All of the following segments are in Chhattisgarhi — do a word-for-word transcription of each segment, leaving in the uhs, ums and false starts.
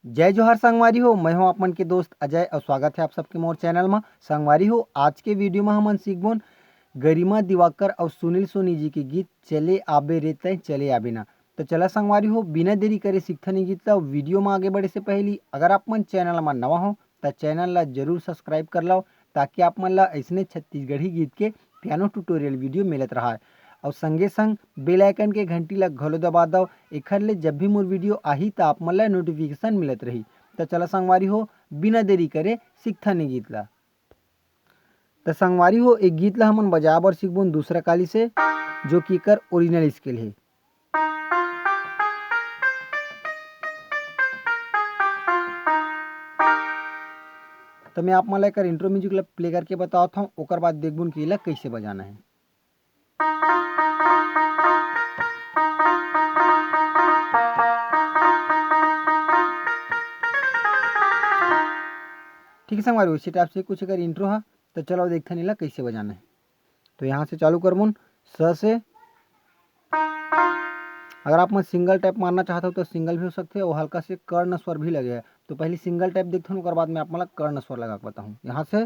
जय जोहार संगवारी हो, मैं हूं आप मन के दोस्त अजय और स्वागत है आप सबके मोर चैनल में। संगवारी हो, आज के वीडियो में हमन सीखबोन गरिमा दिवाकर और सुनील सोनी जी के गीत चले आबे रे तैं चले आबे ना। तो चला संगवारी हो, बिना देरी करे सीखथन ये गीत ला। वीडियो में आगे बढ़े से पहली अगर आप मन चैनल में नवा हो, त चैनल ला जरूर सब्सक्राइब कर लो, ताकि आप मन ला अइसने छत्तीसगढ़ी गीत के पियानो ट्यूटोरियल वीडियो मिलत रहा। और संगे संग बेल आइकन के घंटी ला घलो दबा दो, एखर ले जब भी मोर वीडियो आही, त आप मन ला नोटिफिकेशन मिलत रही। त चला संगवारी हो, बिना देरी करे सीखथन ये गीत ला। त संगवारी हो, एक गीत ला हमन बजाए बर सीखबोन दूसरा काली से, जो कि एकर ओरिजिनल स्केल हे। त मैं आप मन ला एकर इंट्रो म्यूजिक ला प्ले करके बतावत हूँ, ओकर बाद देखबोन कि एला कैसे बजाना है। ठीक है संगवारी, उसी टाइप से कुछ अगर इंट्रो है, तो चलो देखथन एला कैसे बजाना है। तो यहाँ से चालू करबोन स से। अगर आप मन सिंगल टैप मारना चाहते हो तो सिंगल भी हो सकते हैं, वो हल्का से कर्ण स्वर भी लगे है। तो पहले सिंगल टैप देखथन, ओकर बाद में आप मन ला कर्ण स्वर लगा के बताहूँ। यहाँ से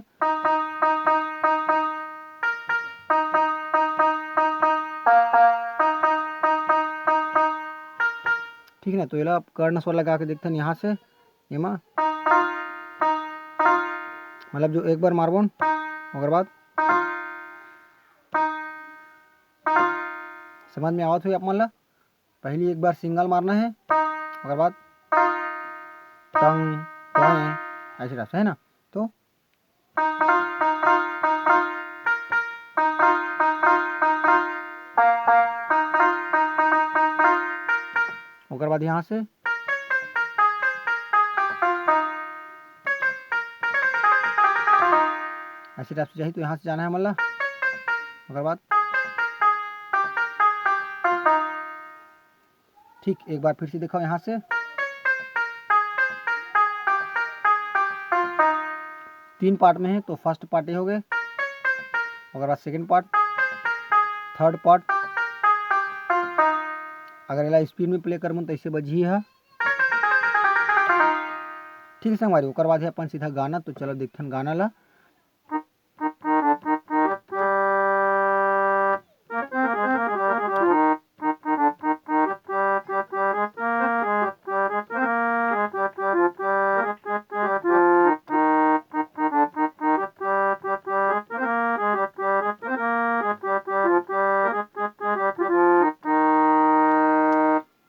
ठीक है ना, तो एला कर्ण स्वर लगा के देखथन यहाँ से। एमा मतलब जो एक बार मारबोन, ओकर बाद समझ में आवत होही आप मन ला। पहली एक बार सिंगल मारना है, ओकर बाद टंग टंग, ऐसे टाइप से, है ना। तो ओकर बाद यहाँ से ऐसे टाइप से जाही, तो यहाँ से जाना है हमन ला। ओकर बाद ठीक एक बार फिर से दिखाओ यहाँ से। तीन पार्ट में है, तो फर्स्ट पार्ट ये हो गए, ओकर बाद सेकंड पार्ट, थर्ड पार्ट। अगर एला स्पीड में प्ले करबो तो ऐसे बजही है। ठीक है संगवारी, ओकर बाद है अपन सीधा गाना। तो चलो देखथन गाना ला।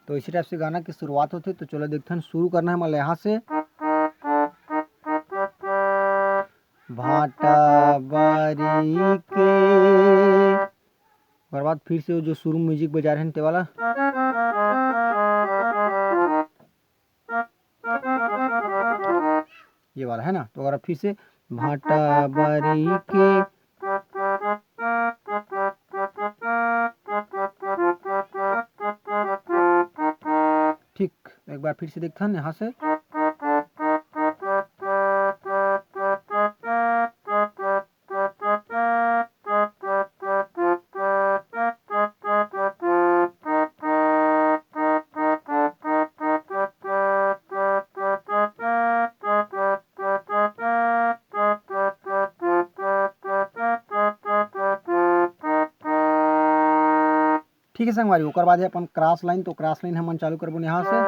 तो इसी टाइप से गाना की शुरुआत होथे। तो चलो देखथन, शुरू करना है हमन ला यहाँ से। भांटा बारी के, ओकर बाद फिर से वो जो शुरू म्यूजिक बजा रहे हैं, ते वाला, ये वाला है ना। तो अगर फिर से भांटा बारी के, ठीक एक बार फिर से देखथन यहाँ से। ठीक है संगवारी, ओकर बाद है अपन क्रॉस लाइन। तो क्रॉस लाइन हमन चालू करबो यहाँ से,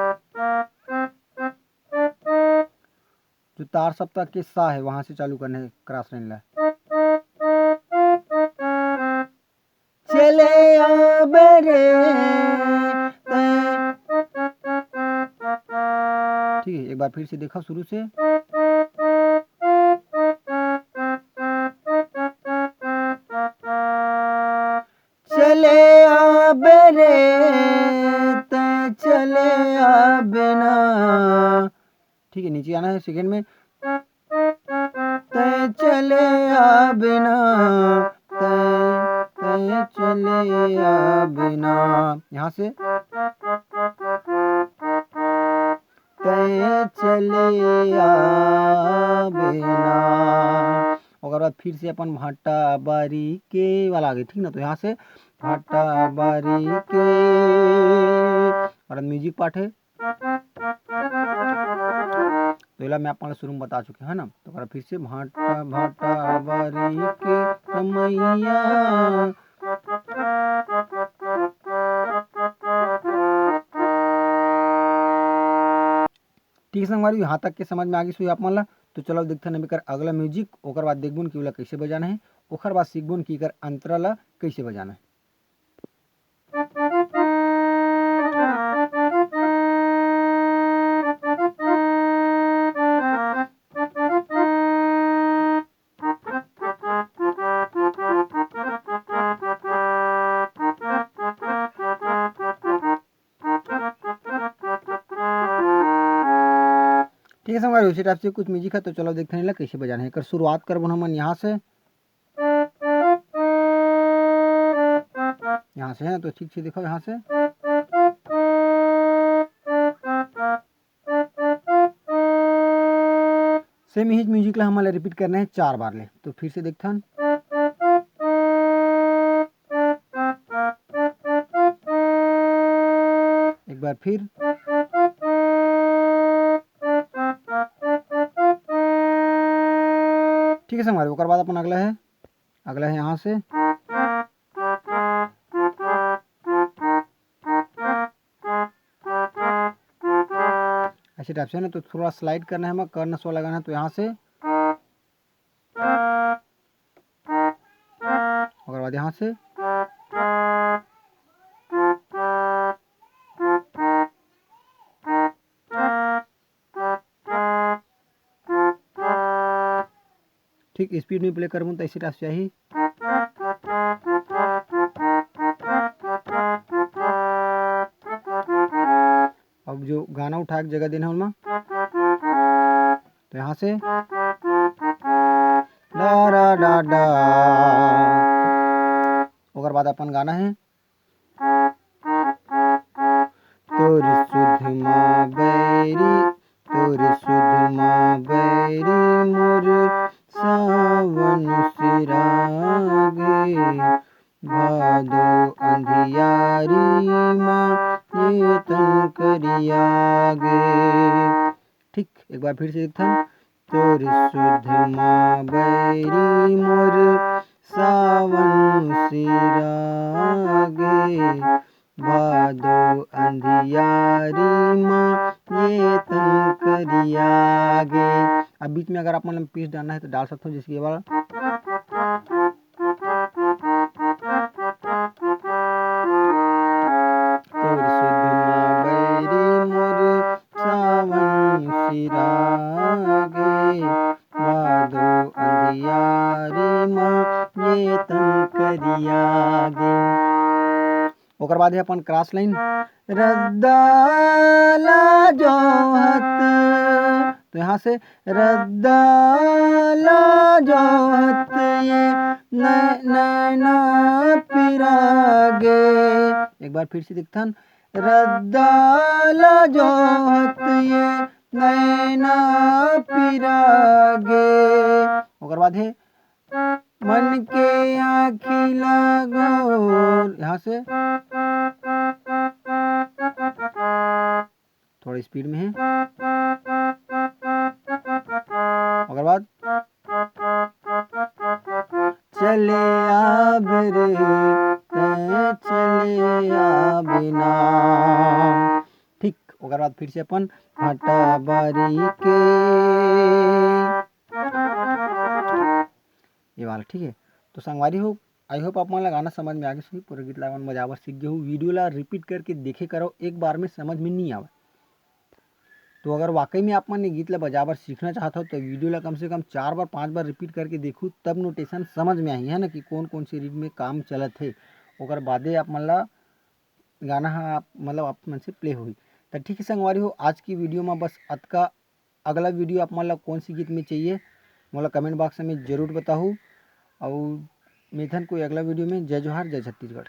जो तार सप्तक के सा है, वहां से चालू करना है क्रॉस लाइन ला। चले आबे रे तैं। ठीक है, एक बार फिर से देखा शुरू से। चले आबे रे तैं, चले आबे ना। ठीक है, नीचे आना है सेकंड में। तैं चले आबे ना, तैं, तैं चले आबे ना। यहाँ से तैं चले आबे ना। ओकर बाद फिर से अपन भांटा बारी के वाला आगे, ठीक ना। तो यहाँ से भांटा बारी के, और म्यूजिक पार्ट है। तो एला मैं आप मन ला शुरू में बता चुके हंव ना। तो ओकरा फिर से भांटा भांटा बारी के समैया। ठीक है संगवारी, यहाँ तक के समझ में आ गिस होही आप मन ला। तो चलो देखथन अब एकर अगला म्यूजिक, ओकर बाद देखबोन कि ओला कैसे बजाना है, ओकर बाद सीखबोन कि एकर अंतरा ला कैसे बजाना है। ठीक है संगवारी, उसी टाइप से कुछ म्यूजिक है, तो चलो देखते हैं एला कैसे बजाना है। एकर शुरुआत करबो हमन यहाँ से, यहाँ से है ना, तो ठीक से देखो यहाँ से। सेम इहीच म्यूजिक ला हमन ला रिपीट करना है चार बार ले। तो फिर से देखथन, एक बार फिर। ठीक है संगवारी, ओकर बाद अपन अगला है, अगला है यहाँ से। ऐसे टाइप से ना, तो थोड़ा स्लाइड करना है, मैं कर्ण स्वर लगाना है, तो यहाँ से, ओकर बाद यहाँ से। ठीक स्पीड में प्ले करबो त ऐसे टाइप से आही। अब जो गाना उठा के जगह देना ओमा, तो यहाँ से डा डा डा डा, ओकर बाद अपन गाना है। तोर सुध मा बैरी, तोर सुध मा बैरी मोर सावन सिरागे, भादो अंधियारी मा ये तन करियागे। ठीक, एक बार फिर से देखथन। तोर सुध मा बैरी मोर सावन सिरागे, भादो अंधियारी मा ये तन करियागे। अब बीच में अगर आप मन ल पिच डालना है तो डाल सकते हो, जैसे कि ये वाला। तोर सुध मा बैरी मोर सावन सिरागे, भादो अंधियारी मा ये तन करियागे। ओकर बाद है अपन क्रॉस लाइन, रद्दा ला जोहत, तो यहाँ से रद्दा ला जोहत ये नै-, नैना पिरागे। एक बार फिर से देखथन, रद्दा ला जोहत ये नैना पिरागे। ओकर बाद है मन के आँखी लागो, यहाँ से थोड़ा स्पीड में है। ओकर बाद चले आब रे, तैं चले आब ना। ठीक, ओकर बाद फिर से अपन भांटा बारी के, ये वाला, ठीक है। तो संगवारी हो, आई होप आप मन ला गाना समझ में आ गिस होही, पूरा गीत ला अपन बजाबर सीख गे हो। वीडियो ला रिपीट करके देखे करो, एक बार में समझ में नहीं आवे। तो अगर वाकई में आप मन ये गीत ला बजाबर सीखना चाहत हो तो वीडियो ला कम से कम चार बार, पाँच बार रिपीट करके देखू, तब नोटेशन समझ में आही, है ना, कि कौन कौन से रिदम में काम चलत है। ओकर बादे आप मन ला गाना हा आप, मतलब आप मन से प्ले होही। तो ठीक है संगवारी हो, आज की वीडियो में बस अतका। अगला वीडियो आप मन ला कौन सी गीत में चाहिए, मोला कमेंट बॉक्स में जरूर बताहू। और मिलथन कोई अगला वीडियो में। जय जोहार, जय छत्तीसगढ़।